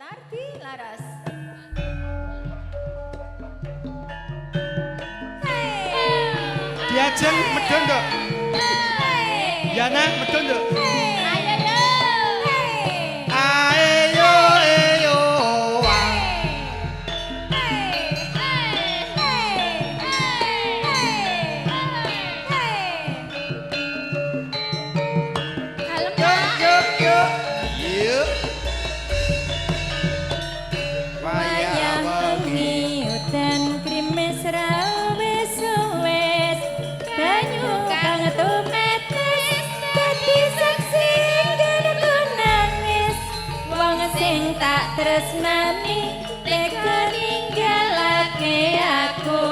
Tardi Laras. Diajeng medhun, Nduk. Yana medhun, Nduk. Ayo yo. Ayo eyo wa. Kalem, Yuk Pak. Yuk yuk. Yuk. Wayah Wayah wengi. wengi udan krimis ra wis suwes, banyu kang tumetes dadi saksi nggonku nangis. Wong sing tak tresnani tega ninggalake aku,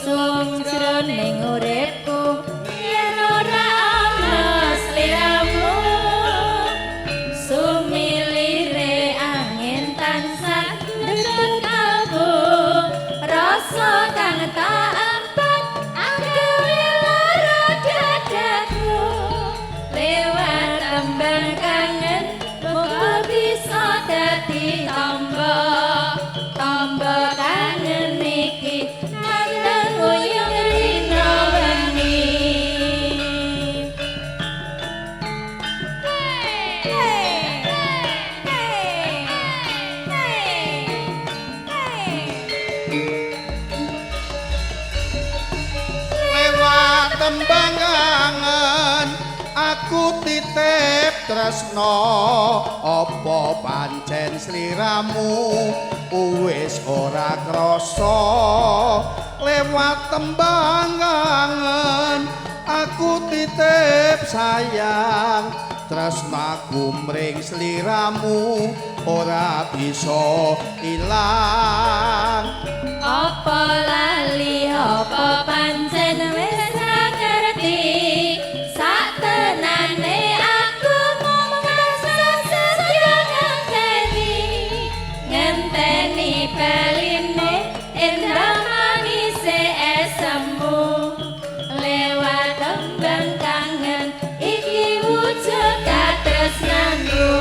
sung jroning uripku yen ora ana sliramu. Sumilire angin tansah ndutut kalbu, rasa kang tak empat anggawe lara dadaku. Lewat tembang kangen muga bisa dadi tamba, tamba kangen iki nandang nguyung rina wengi. Lewat tembang kangen aku titip tresno, apa pancen sliramu wis ora krasa. Lewat tembang kangen aku titip sayang, tresnaku mring sliramu ora bisa ilang. Apa lali, apa pancen wis ra ngerti, sak tenane aku mung tansah setya ngenteni, ngenteni baline endah manise esemu. Lewat tembang kangen iki wujud katresnanku.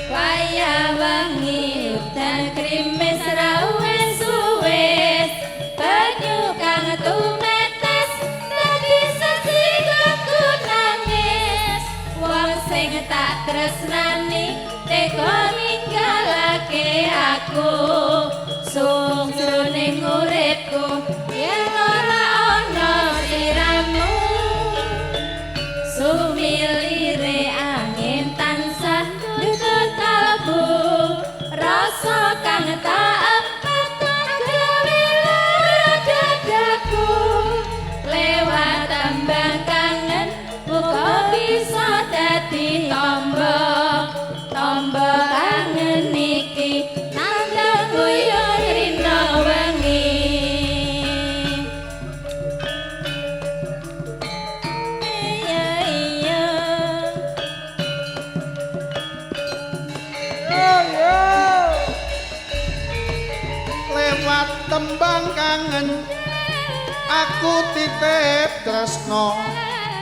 Wayah wengi udan krimis ra wis suwes, banyu kang tumetes dadi saksi nggonku nangis. Wong sing tak tresnani tega ninggalake aku, sung jroning uripku yen ora ana sliramu. Sumilire angin tansah ndutut kalbu, rasa kang tak empat gawe lara dadaku. Lewat tembang kangen muga bisa dadi tamba, tamba kangen iki nandang guyur rina wengi. Iya iya. Lewat tembang kangen aku titip tresno,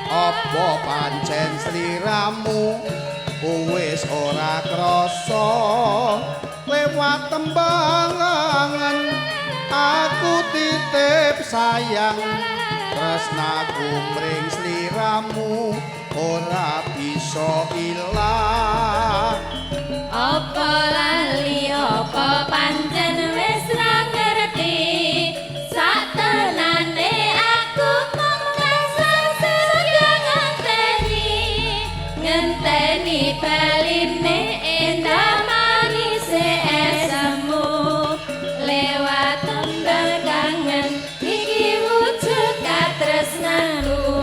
apa pancen sliramu wis ora krasa. Lewat tembang kangen aku titip sayang, tresnaku mring sliramu ora bisa ilang. Apa lali, apa pancen wis ra ngerti, sak tenane aku mung tansah setya ngenteni, ngenteni baline endah manise esemu. Lewat tembang kangen iki wujud katresnanku.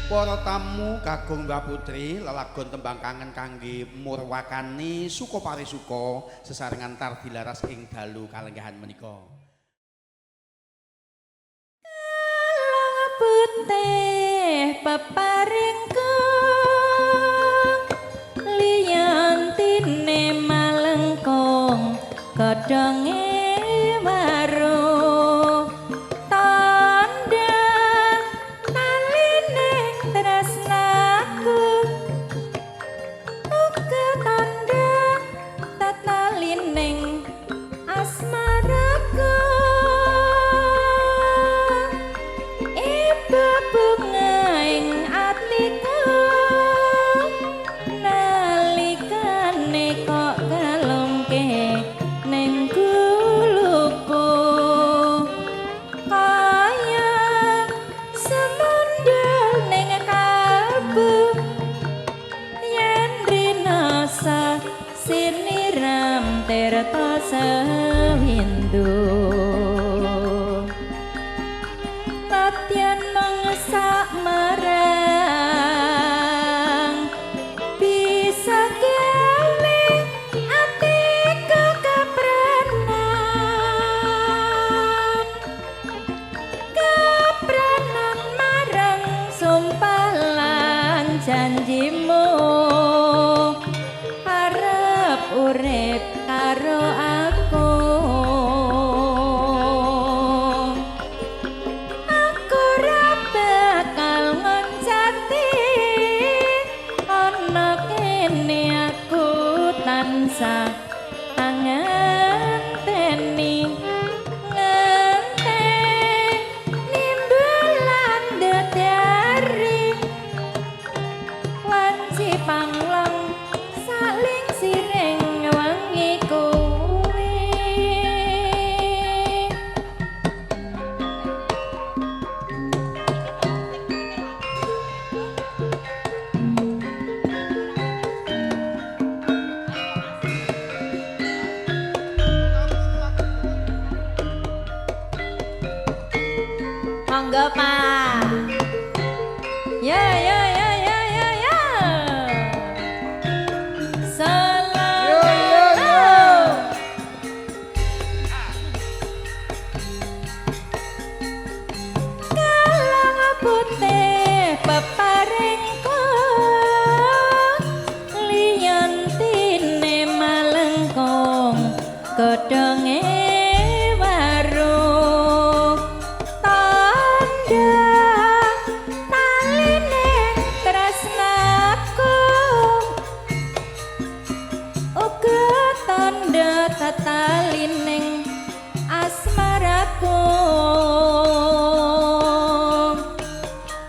Padha Para tamu, Kakung, Mbah Putri, lelagon tembang kangen kangge murwakani suka parisuka sesarengan tardilaras ing dalu kalenggahan menika. Kalung putih peparingku, liyantine malengkung godhonge waru, tandha talining tresnaku, uga tandha tetalining asmaraku. Ibu bunga ing atiku nalikane kok kalungke ning guluku, kaya semundul ning kalbu yen rinasa siniram tirta sewindu. Nadyan mung sak marang bisa gawe atiku kepranan, kepranan marang sumpah lan janjimu arep urip karo aku. Aku ora bakal ngoncati, ana kene aku tansah ngenteni, ngenteni bulan dedari wanci panglong saling siring wengi kuwi. Monggo, Pak. Ya ya ya ya ya ya. Salam. Yo, yo, yo. Kalung putih peparingku, liyantine malengkung godhonge waru, tandha taline tresnaku, uga tandha tetalining asmaraku.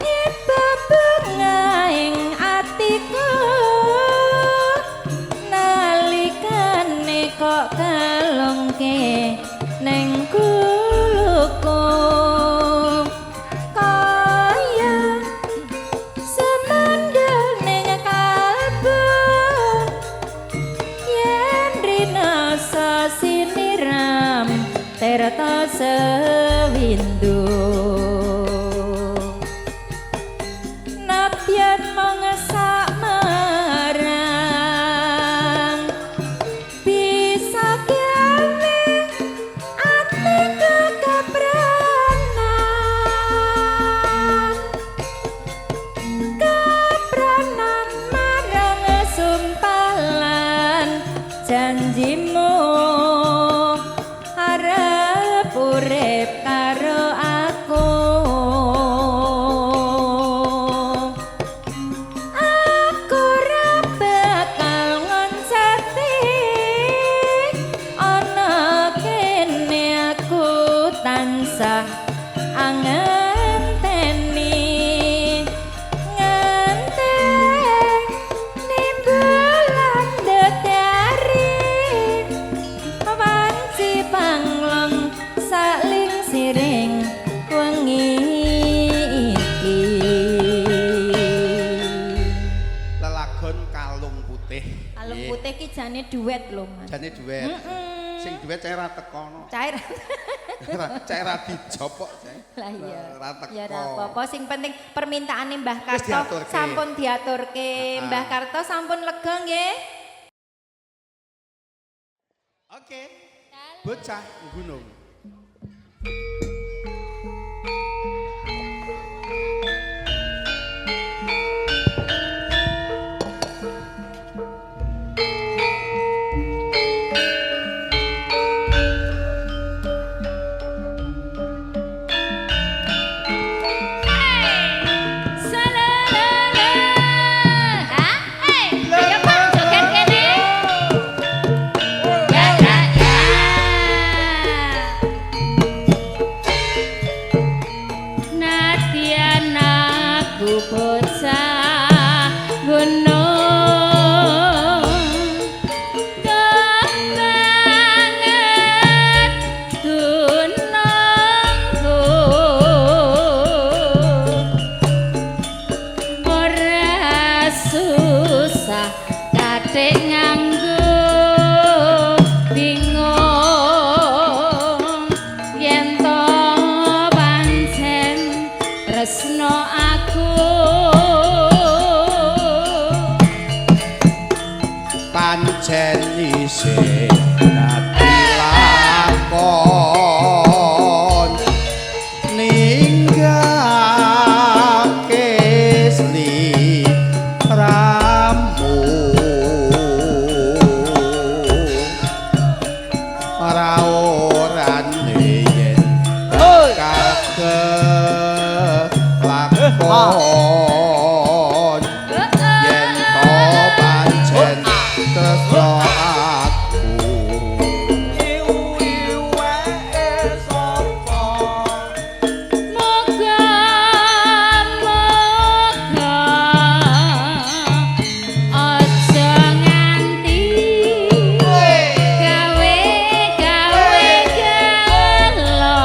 Ibu bunga ing atiku nalikane kok kalungke ning guluku, kaya semandul ning kalbu yen rinasa siniram tirta sewindu. Nadyan mung sak marang bisa gawe atiku kepranan, kepranan marang sumpah lan janjimu arep urip karo aku. Aku ora bakal ngoncati, ana kene aku tansah angenteni, ngenteni bulan dedari wanci panglong saling siring wengi iki. Lelagon Kalung Putih. Kalung Nggih. putih ki jane duet lho, Mas. Jane duet. Sing duet saya ra teko no. Cair. Cek ra dijopok, Cek. Lah iya. Ra teko. Ya ora apa-apa, sing penting permintaane Mbah Wis Karto diaturke. Sampun diaturke. Mbah Karto sampun lega nggih? Oke. Bocah gunung. Salalala. Ha? Hey, ayo Pak joget kene. Ya ya ya. Nadyan aku bocah gunung kebanget gunungku ora susah kathik nganggo bingung yen to pancen tresno aku. Pancen isih dadi lakon ninggake sliramu ora orane yen bakal kelakon yen to pancen tresno aku. Moga moga aja nganti gawe gawe gelo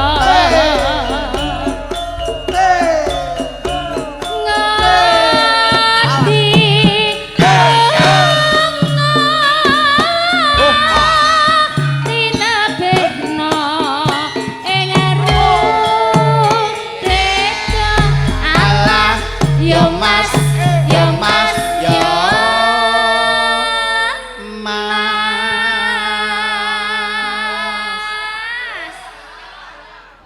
ngati tinabehno ing rudeka. Alah yo Mas, yo Mas, yo Mas.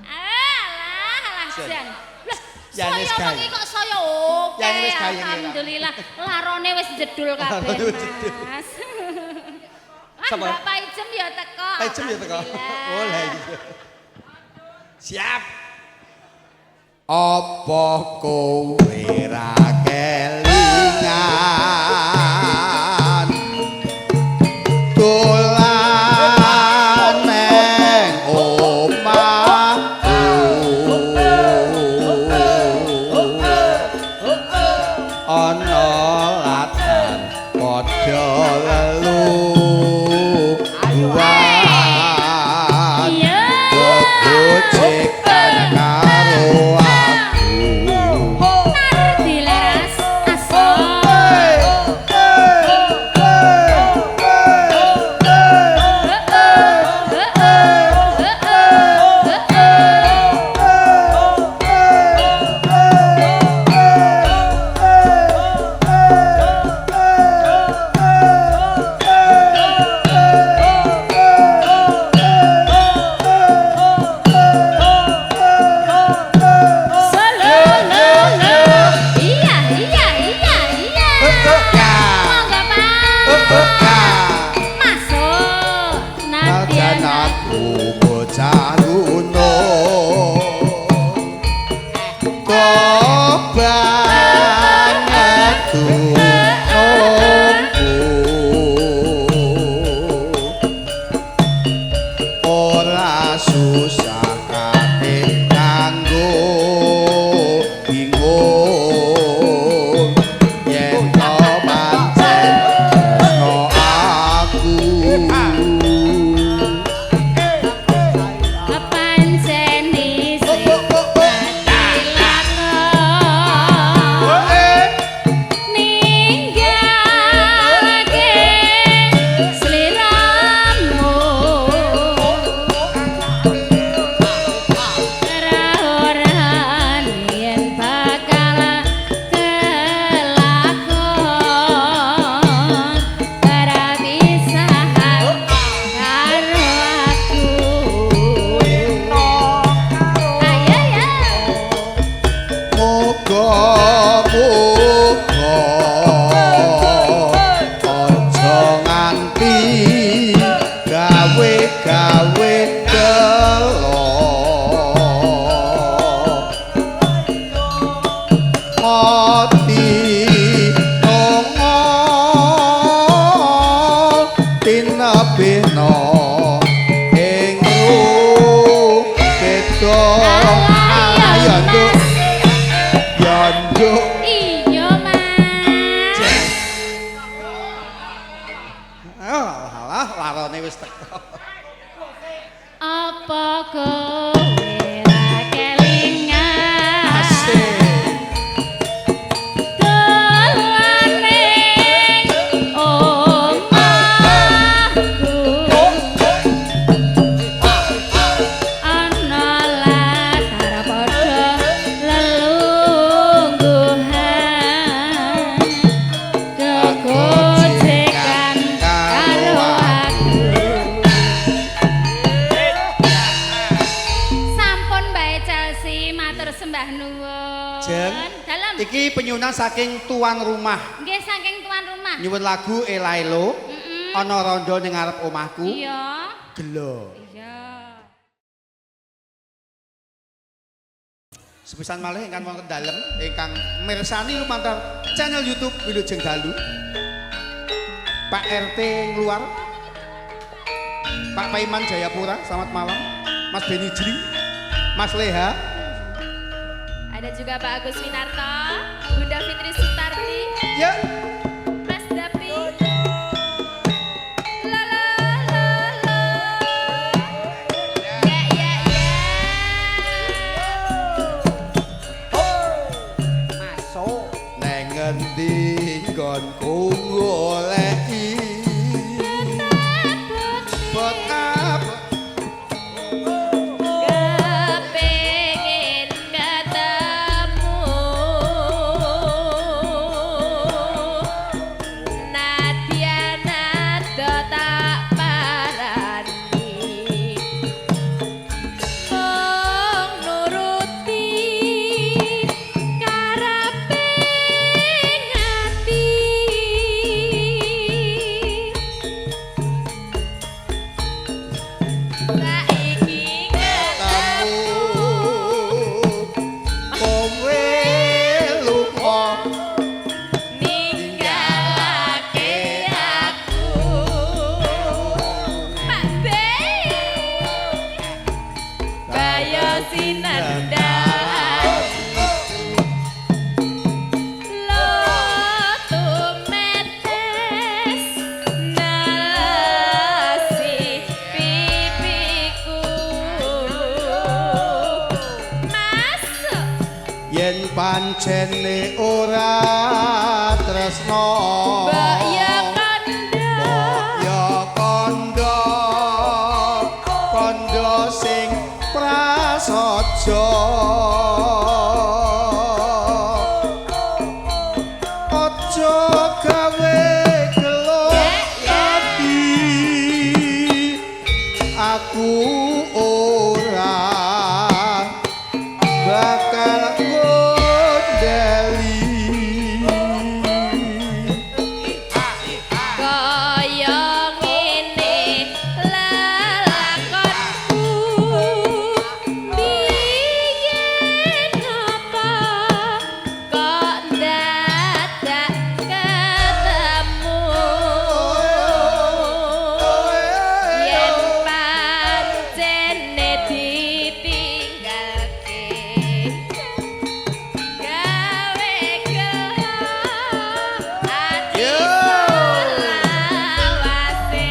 Alah, alah jan. Lah, Jane wis saya gawe. wengi kok saya oke. Jane wis gawe ngene. Alhamdulillah, larone wis jedul kabeh, Larone wis jedul. Mas. Wah, Sapa? Bapak Ijem ya teko. Ijem ya teko. Alhamdulillah. Oh lah iya. Siap. Apa kowe ra kelingan dolan neng omahku ana latar padha leluhuan Iya. Gegojekan karo aku. Dilaras. Tinebihna ing beda. Alah, Ya ya, nduk. Mas. Ya nduk. Iya, Mas. Alah, larone wis teko. Apa kowe ra kelingan? Asik. Dolan ning omahku. Ana latar padha lelungguhan. Kegojekan karo aku. Sampun Mbak Chelsea matur sembah nuwun. Jeng. Dalem. Iki penyunan saking tuan rumah. Nggih saking tuan rumah. Nyuwun lagu Elaelo. Ana rondo ning ngarep omahku. Iya. Gelo. Iya. Sepisan malih ingkang wonten dalem ingkang mirsani lumantar channel YouTube Wilujeng Dalu. Pak RT ngluar. Pak Paiman Jayapura, selamat malam. Mas Beni Jri, Mas Leha, Ada juga Pak Agus Winarto, Bunda Fitri Sutarti, ya. Mas Dapi. La la la la. Ya ya ya. Masuk neng ngendi nggonku goleki. Bot apa? Kepengin ketemu Nadia nado tak parani mung nuruti karepe ngati. Saiki ketemu Kowe lunga ninggalake aku. Pak B Bayo sinandang lo tumetes nalasi pipiku. Masuk. Yen pancene ora tresno. Mbok ya kandha. Mbok ya kandha kandha sing prasaja. Aja gawe gelo ati aku ora bakal ngondeli. Kaya ngene lelakonku biyen apa kok dadak ketemu yen pancene ditinggalke gawe gelo ati Yo. selawase.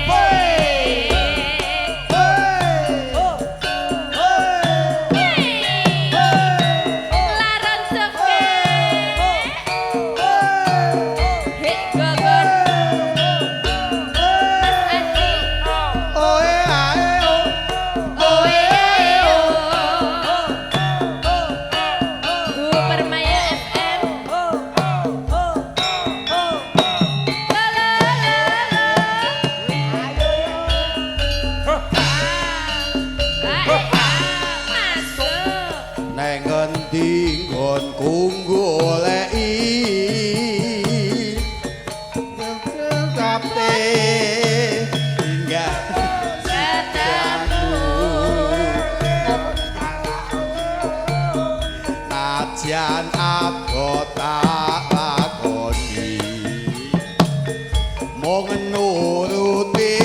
Laron seke hek gogon Mas Aji. Oe ae o. Oe o Bu Permaya FM. La la la la. Masuk. Neng ngendi nggonku goleki Kapte hingga Ketemu. Najan abot tak lakoni mung nuruti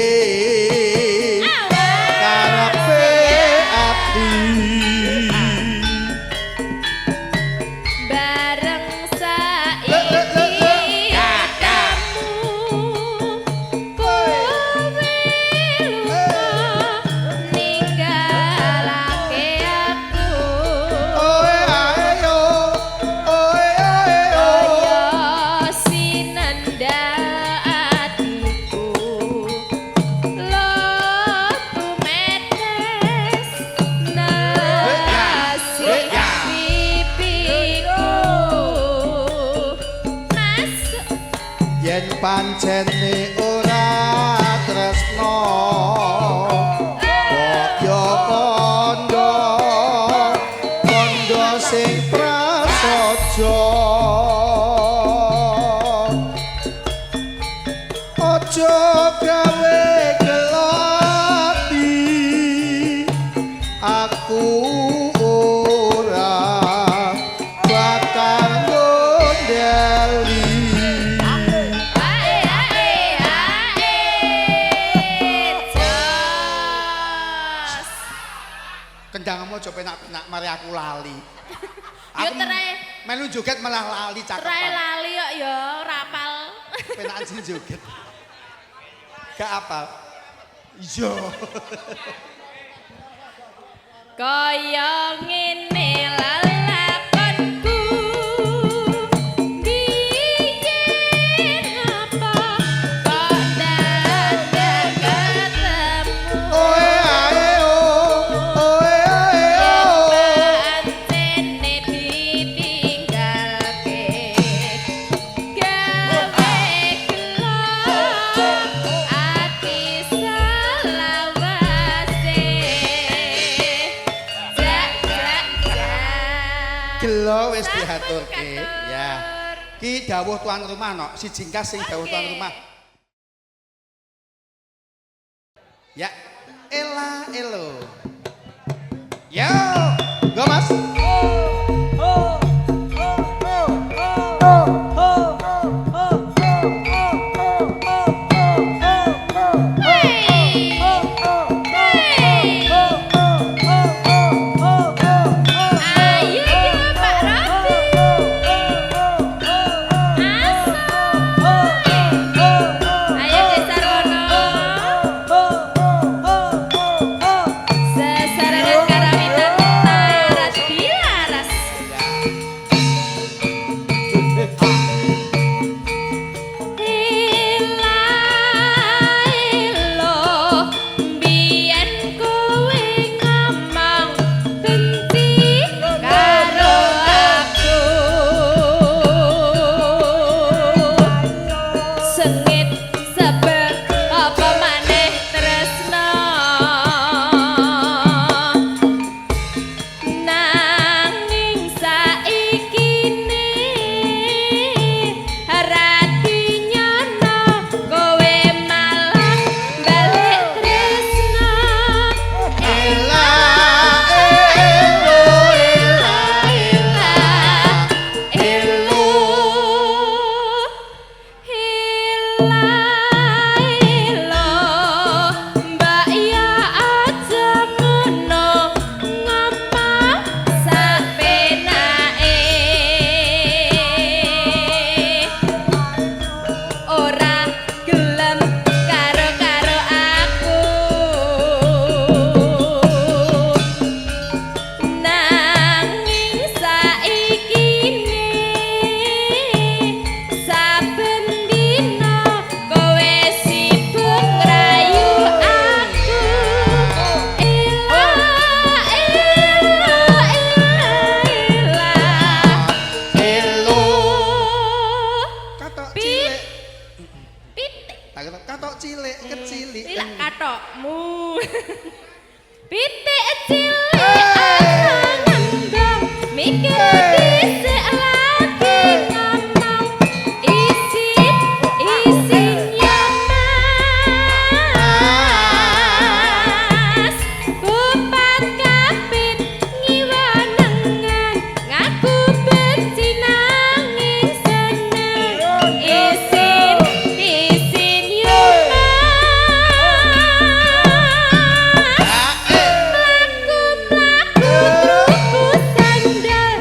Pancene ora tresno kok yo kandha kandha sing prasaja aja gawe gelati aku ora bakal gondeli. Ae ae ae. Jos. Kendangmu aja penak-penak mari aku lali. Yo terae. Melu joget malah lali Terae cakepan. Lali kok ya rapal. Penakan sing joget. Gak apal. Iya. Kaya ngene lelakonku biyen apa kok dadak ketemu Oe ae o, oe ae o. Pancene ditinggalke gawe gelo ati selawase jak jak jak. Gelo wis Sampun diaturke. katur. Ya. Ki dawuh tuan rumah no, si jingkas sing dawuh tuan Oke. Rumah. Ya, ela elo. Yo, go Mas. Hey! Hey! Ayo iki lho Pak Robi. Asoy. Ayo Desa Rono. Sesarengan karawitan taras bilaras. Ela biyen kowe ngomong benci karo aku. Sengit sebel apa maneh tresno nanging saiki ne rati nyono kowe malah balik tresno. Ela elo ela ela elo. Ela elo mbak ya aja ngono ngomong sapenake ora gelem karo-karo aku nanging saiki ne saben dina kowe sibuk ngrayu aku. Ela ela ela Elo. Katok Pit. cilik. Pitik. Tak kira katok cilik kecilik. Tilak katokmu. Pitik cilik ana ngembang mikir dhisik lagi ngomong isin isin ya Mas kupat kapit ngiwa nengan ngaku benci nanging seneng isin isin yo Mas Ah, eh. mlaku mlaku truku sandal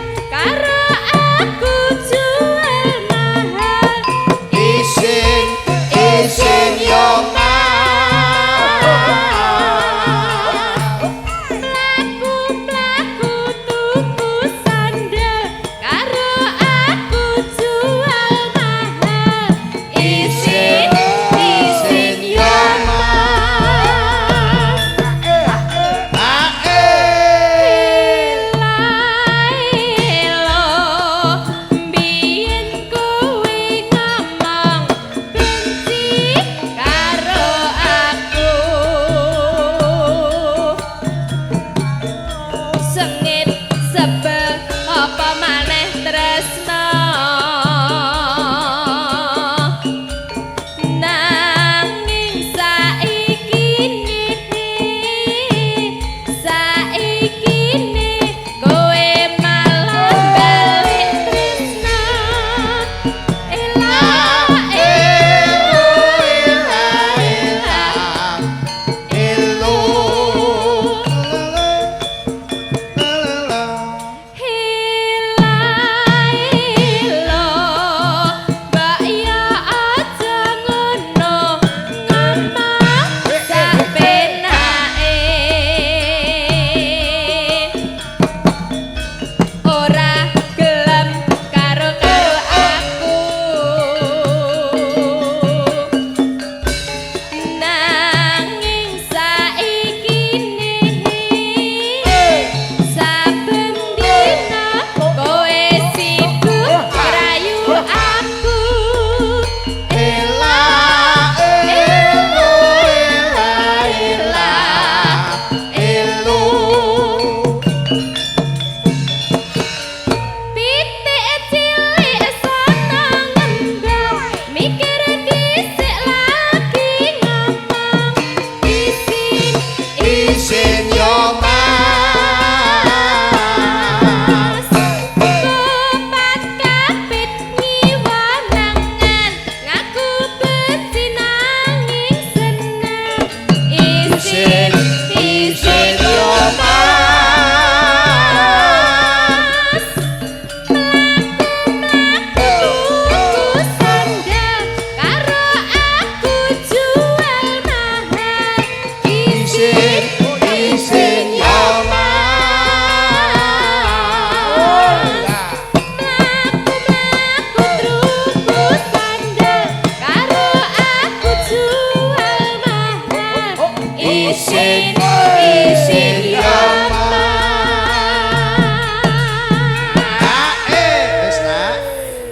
Isin isin ya. Ah, wis nak.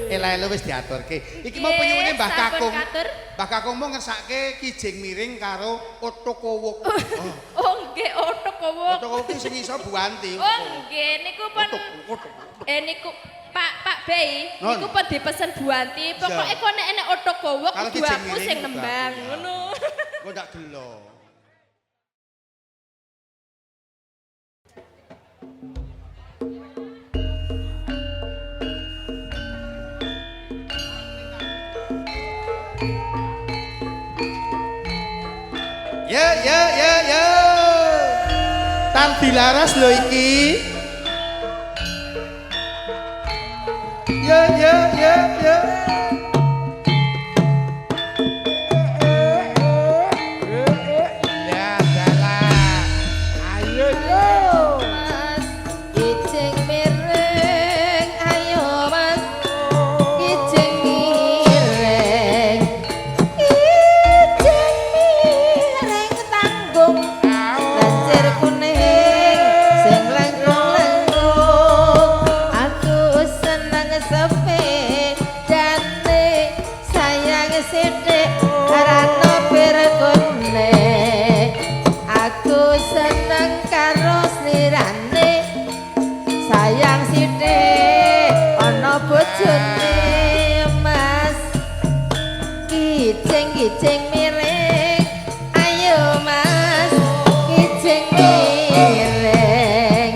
Ela-ela wis diaturke. Iki mau penyuwune Mbah Kakung. Mbah Kakung mau ngersake kijing miring karo otok kowok. Oh nggih, otok kowok. Otok kowok sing iso buanti. Oh nggih, niku pun niku Pak Pak Bei, niku pun dipesen buanti. Pokoke kok nek enek otok kowok kudu aku sing nembang ngono. Kok ndak gelo. Ya ya ya ya. Tan dilaras lho iki. Ya ya ya ya. Ya dalah. Ayo yo. Mas kijing miring, ayo Mas kijing miring. Kijing miring tanggung lancir kuning sing lengkung-lengkung. Aku seneng sepedane sayang sithik karana pirkune. Aku seneng karo slirane sayang sithik ana bojone. Mas kijing-kijing miring, ayo Mas kijing miring.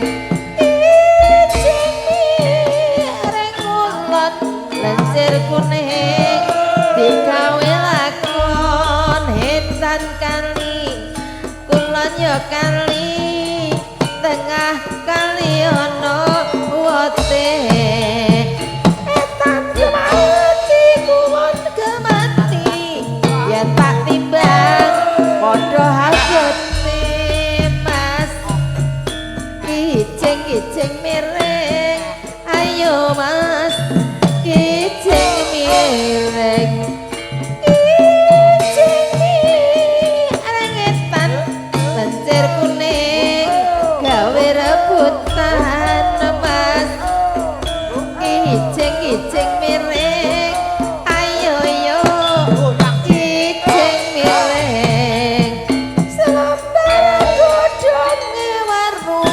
Kijing miring kulon lencir kuning digawe lakon hetan kali kulon ya kali tengah kali ana wote. Etan kemati kulon kemati yen tak timbang padha abote. Mas kijing-kijing miring, ayo Mas kijing miring. Kijing miring etan lencir kuning gawe rebutan. Mas kijing-kijing miring, ayo yo kijing miring. Selembar godhonge waru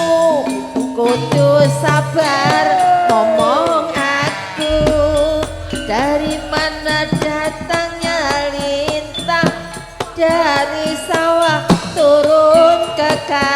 kudu sabar ngomong aku. Dari mana datangnya lintah, dari sawah turun ke kali.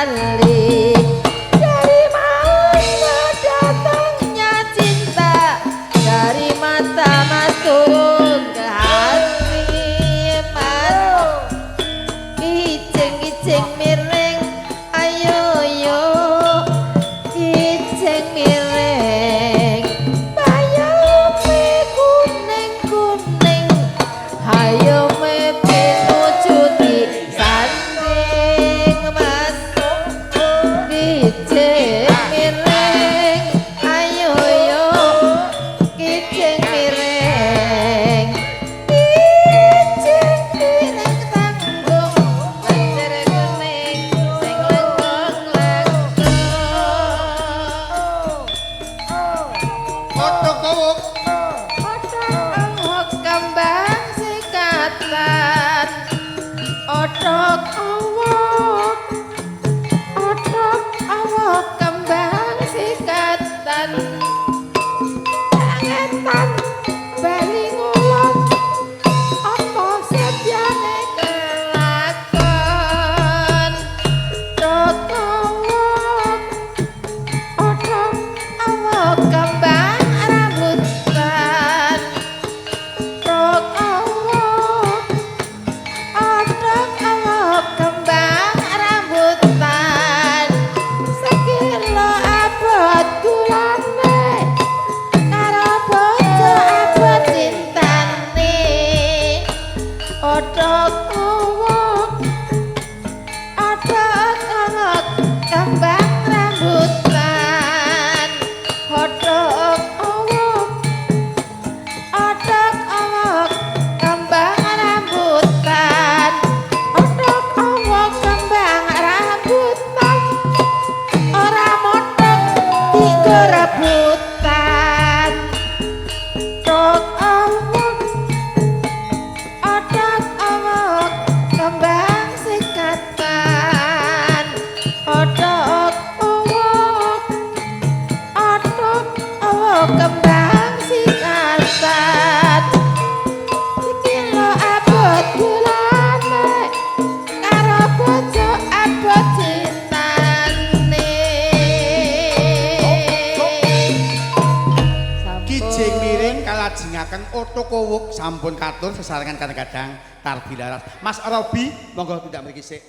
dilajengaken Otokowuk sampun katur sesarengan kadang-kadang Tardilaras. Mas Robi monggo tindak mriki sik.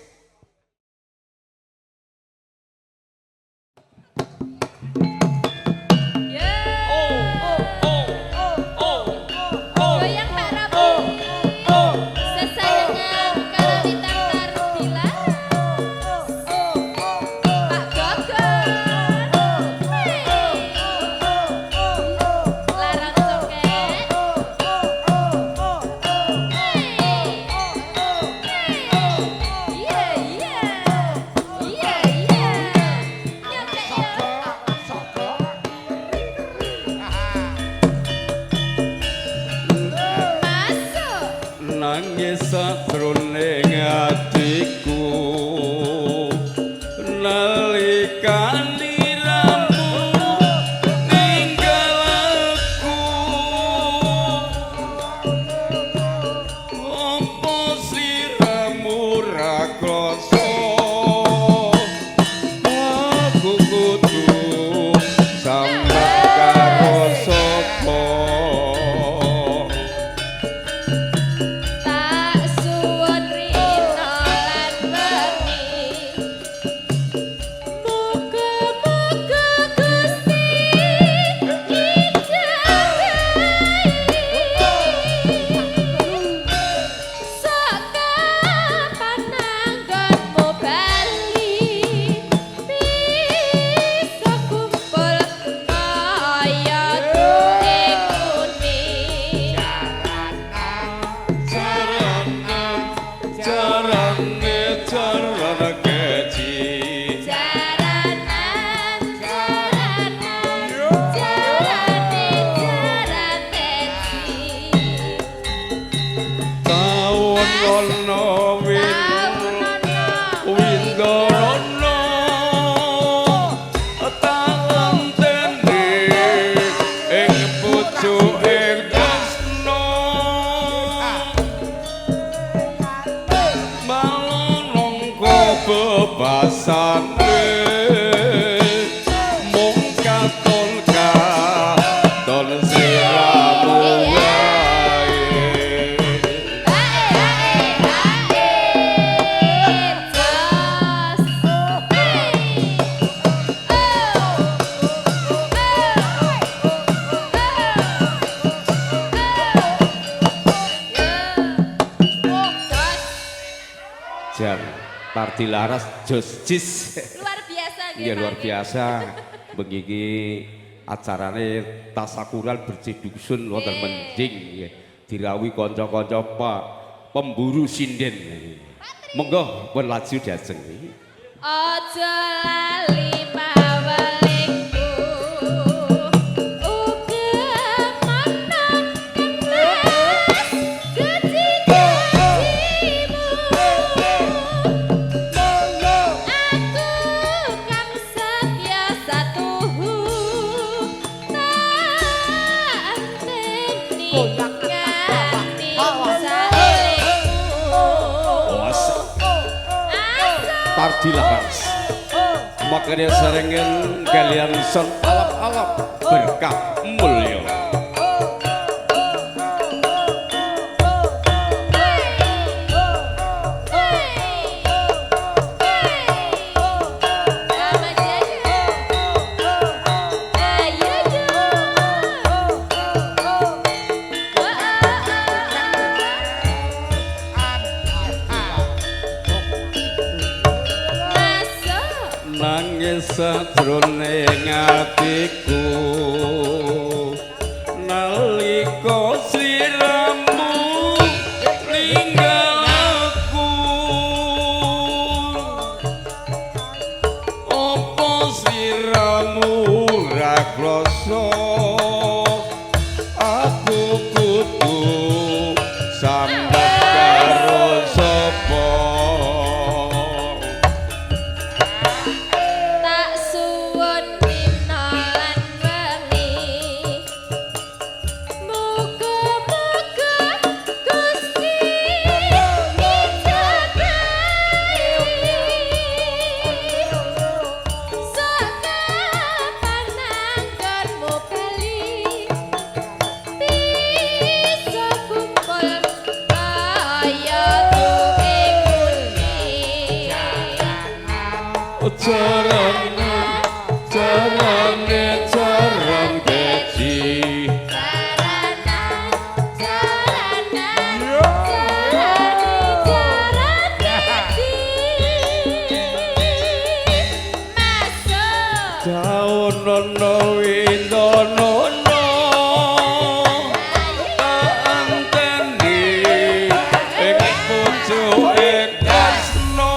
Goyang Pak Robi. Sesarengan karawitan Tardilaras. Pak Gogor. Larang sokek. Iya iya. Iya iya. Nyokek yo. Masuk. Nangis sajroning atiku nalikane ramu ninggal aku, apa sliramu ra krasa aku kudu sambat karo sapa? Tak suwun rina lan wengi. Muga-muga Gusti ijabahi. Sok kapan anggonmu bali bisa kumpul kaya duwe kuning. Jarane jaran keji. Jaranan, jaranan, jarane jaran keji. Taun ana windorono talentene ing pucuke tresno malonongko bebasane mung katon katon sliramu wae. Ae ae ae jos. Hey. Oh. Oh. Oh. Oh. Jos. Jan Tardilaras jos jis. Luar biasa nggih. Iya luar Pak. biasa. Bengi iki acarane tasakuran bersih dusun wonten Mending nggih. Dirawuhi kanca-kanca Pak pemburu sinden. Monggo pun laju dajeng. Aja lali pawelingku. Uga mana kemas geji-gejimu. Aku kang setia satuhu tak enteni nganti saelingmu. Was Tardilaras. Makanya sarengen kalian son alap-alap berkah mulya. Nangis sajroning atiku nalika sliramu ninggal aku, apa sliramu ra krasa aku kudu sambat karo sapa? Tak suwun dina lan wengi. Muga Jarane jarane jaran keji. Jaranan, jaranan, jarane jaran keji. Masuk. Daonono windonono anteni ing pucuke tresno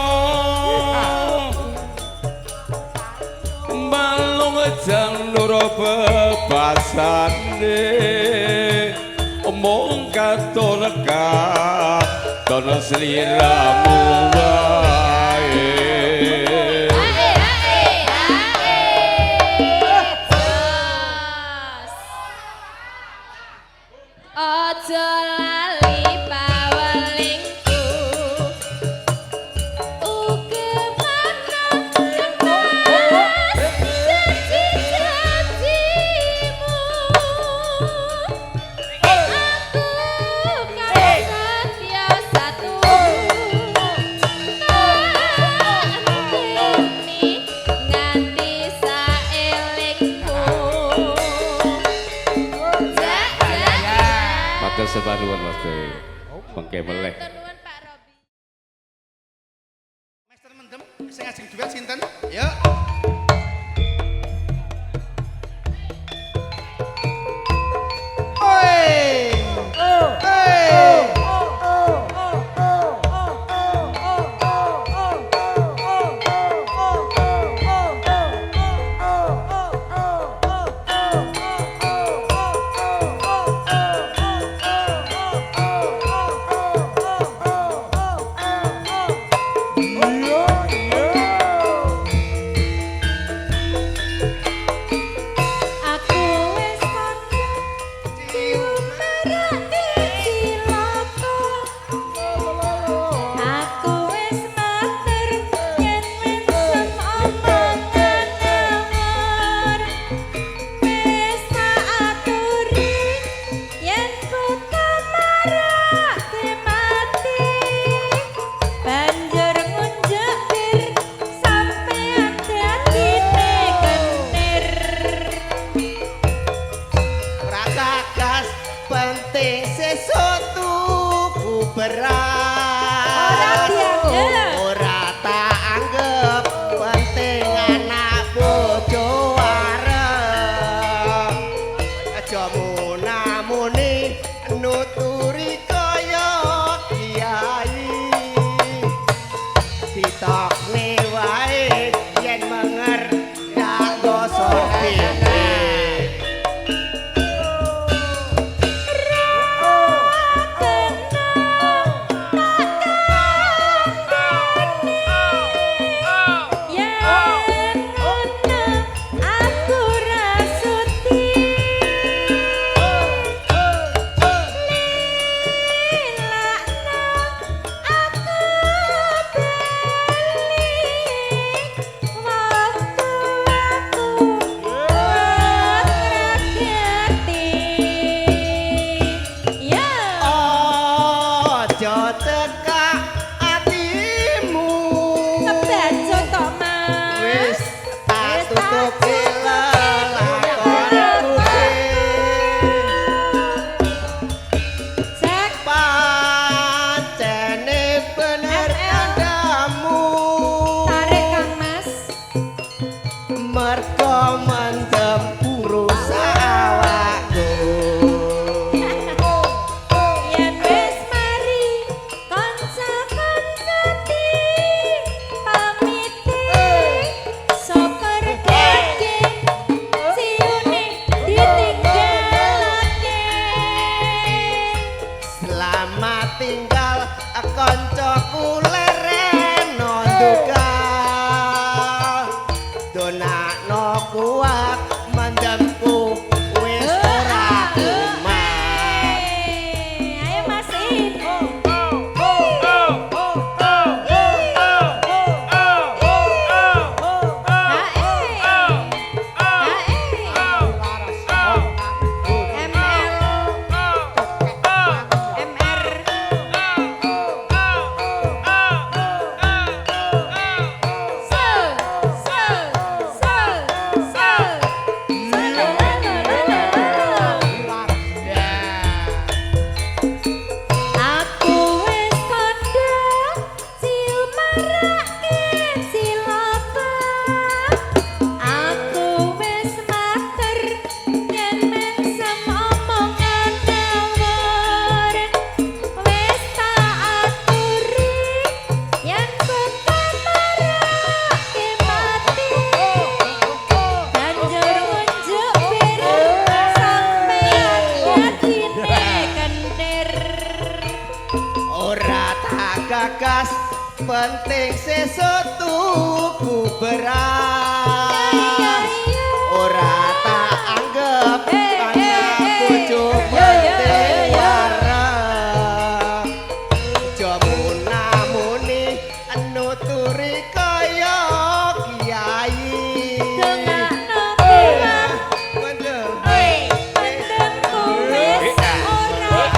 malung janur bebasane mung katon katon sliramu wae. Ae, ae, ae. Jos. Aja lali pawelingku. Uga mana cemas janji-janjimu. Aku kang setya satu. Tak enteni nganti saelingku. Jak, jak, jak. Matur sembah nuwun Mas Dewi. Mengke meleh. Matur nuwun Pak Robi. Master mendem sing ajeng duet sinten? Yuk. Oi. Hey. Aku wis kandha diumarake cilaka. Aku wis matur yen mensem omongan ngawur. Wis tak aturi yen buta marake mati. Banjur ngunjuk bir sampeyan dadi kentir. Ora gagas penting sesuk tuku beras. Ora dianggep. Ora tak anggep penting anak bojo arep. Aja munamuni nuturi kaya kiai. Ditokne wae yen menger dak gosok pitik. Yen ngono aku ra sudi. Lilakno aku bali waktu aku ngragati. Ya. Aja cekak atimu. Kebacut tok, Mas. Wis tak Wis tak tutupi tutupi lelakonku. Cek. Pancene bener FL. kandamu. Tarik Kang Mas. Mergo mendem rusak awakku. Yen wis mari kanca-kanca pamite syukur daging Penting sesuk tuku beras. Ora tak anggap anak bojo penting waras. Aja munamuni nuturi kaya kiai. Dongakno kuat Mendem. Mendemku wis ora kuat.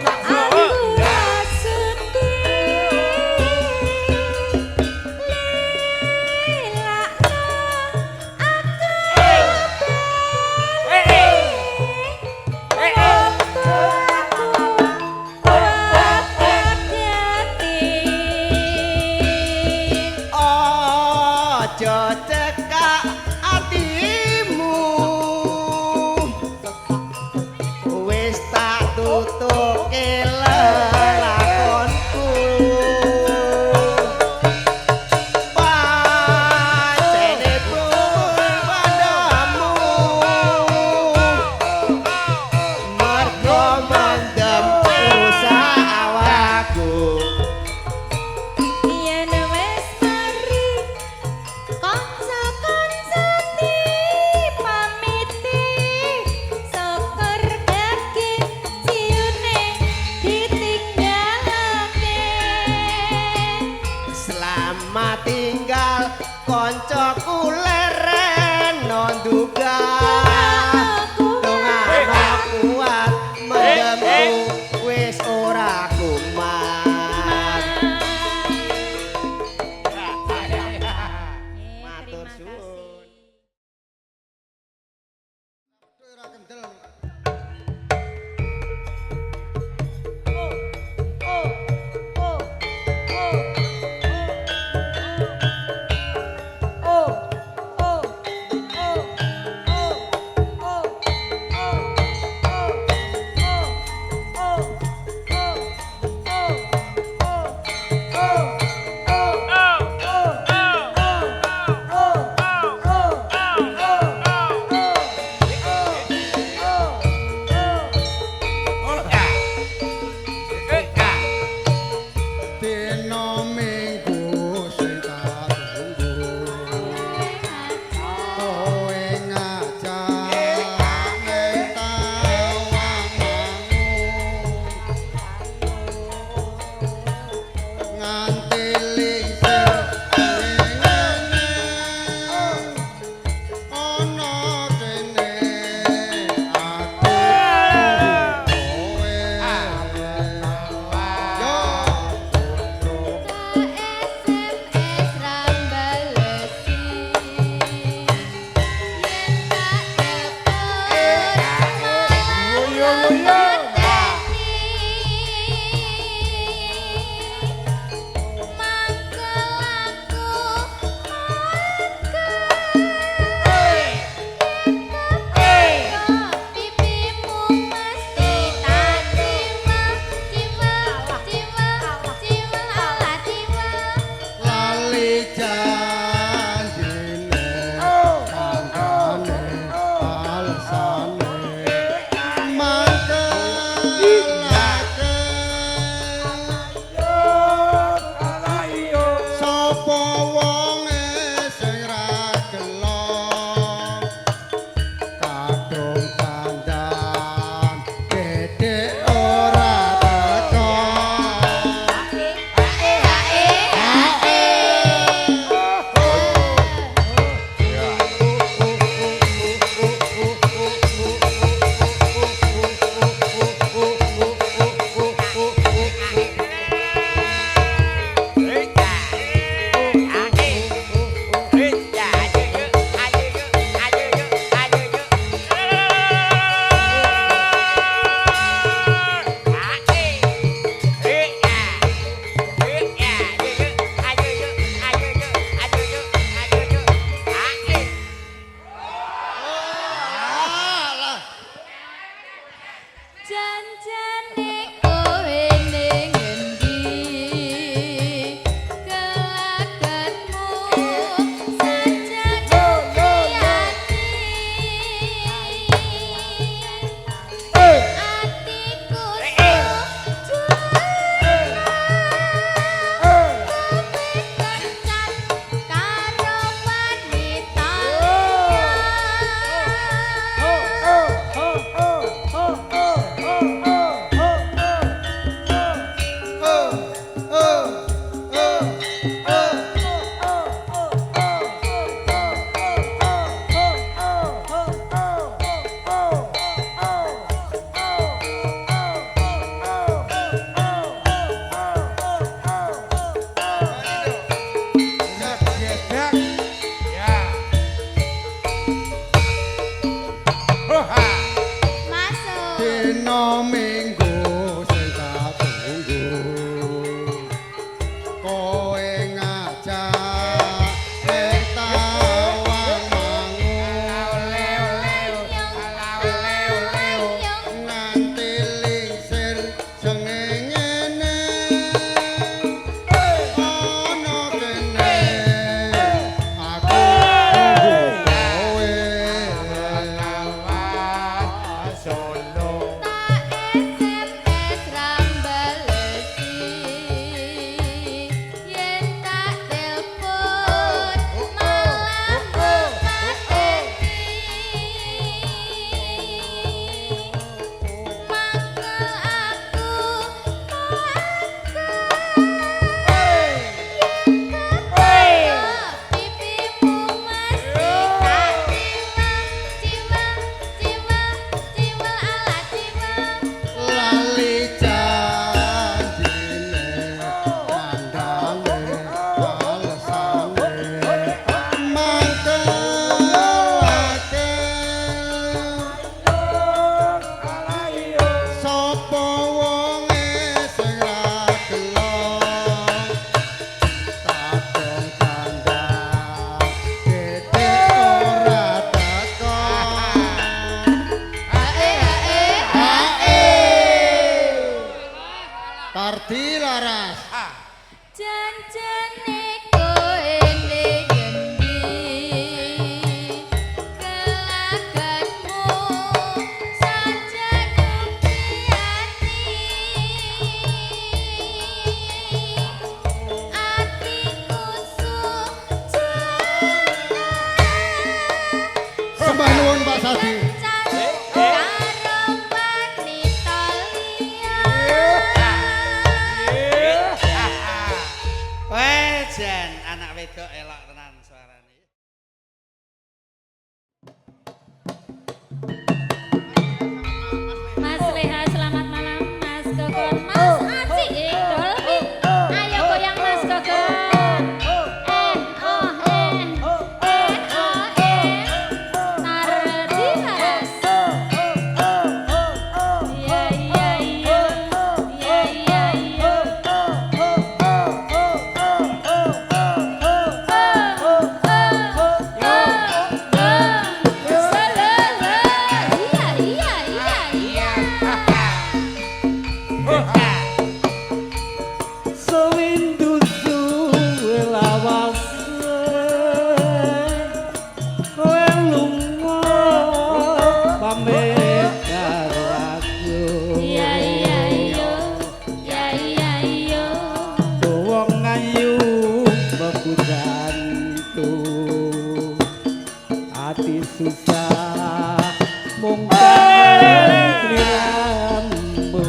Aku rasuti lilakno aku Aja cekak atimu. Wis tak tutuke lelakonku. Pancene pun padamu. Mergo mendem rusak awakku. Yen wis mari kanca-kanca dipamiti, syukur kaki ciune ditinggalake. Selamat tinggal koncoku leren nonduga. Dongakno kuat mendemku wis ora kumat. Matur suwun. Ora kendel. Dina Minggu sing tak tunggu. Kowe ngajak ning Tawangmangu. Nganti lingsir ngene ana kene aku kowe. Yo. SMS rambalesi yen tak telepon malah ngerteni. Mangkel aku mangkel pipimu mesti tak ciwel ciwel ciwel ciwel ala ciwel. Lali janjine kancane alesane mangkelake sapa wonge sing ra gelo kadung dandan dedek ora teko. Susah mung kangen sliramu.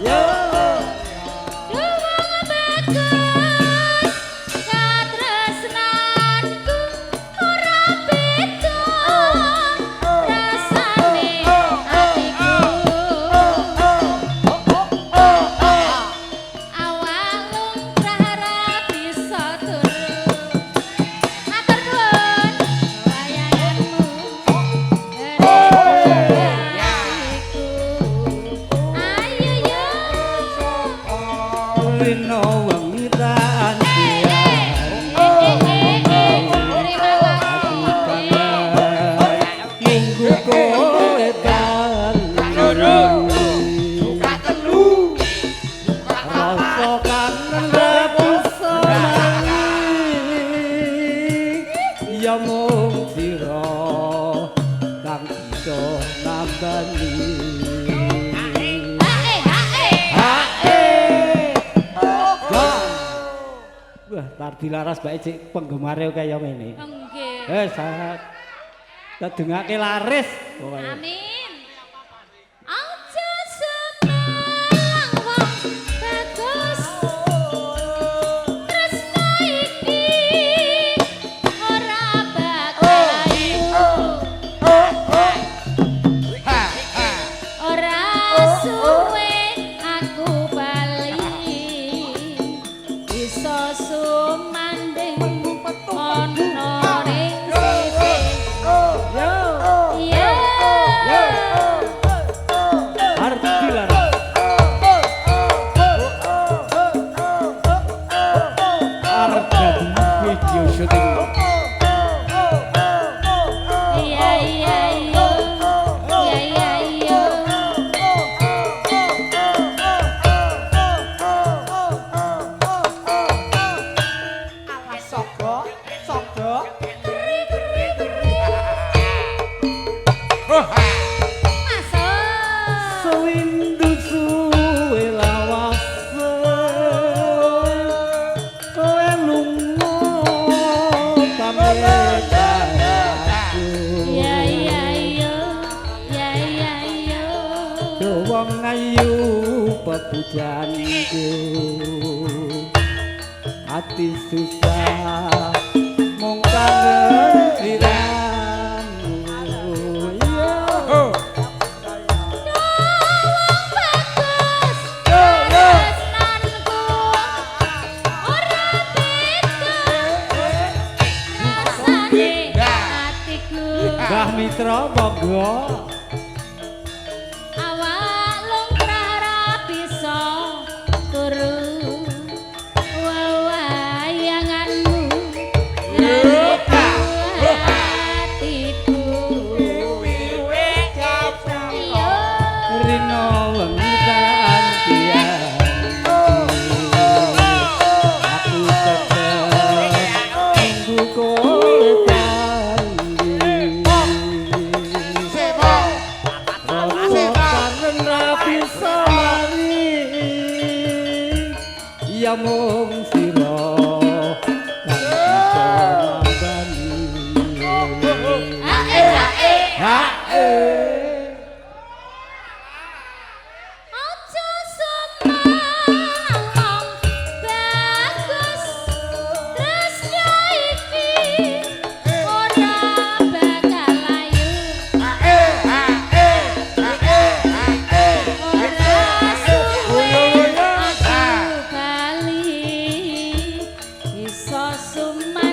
Yo. Duwung bagus katresnanku ora beda rasane atiku. Awak lumrah ra bisa turu. Matur nuwun wayanganmu atiku. Ayo yo. Rino wengi tan Terima kasih. nunggu kowe bali. Rasa kangen ra bisa lali, ya mung sira kang bisa nambani. Hae hae. Hae. Wah, Tardi Laras bae cik penggemare kaya ngene. Nggih. Eh, sangat tedungake laris pokoke. Amin. Aja semelang wong bagus. Tresna iki ora bakal ayu. Ora suwe aku bali. Bisa sumanding ana ning sisih. Yo, Iya. Tardi Laras. Arep dadi video syuting. Iya iya iya. Iya iya iya. Alah sogo, sogo. Masuk. Sewindu suwe lawase kowe lunga pamit aku. Iya iya iya. Iya iya iya. Wong ayu pepujanku, ati susah mung kangen sliramu. Iya. Bagus tresnanku ora beda rasane atiku. Mbah Mitra monggo. Awak lumrah ra bisa turu. Wawayanganmu atiku. Iya. Rino wengi tantian aku tetep nunggu kowe bali. Rasa kangen ra bisa lali, ya mung sira kang bisa nambani. Hae hae. Hae. Aja semangang wong bagus tresna iki ora bakal ayu. Ora suwe aku bali bisa sumanding.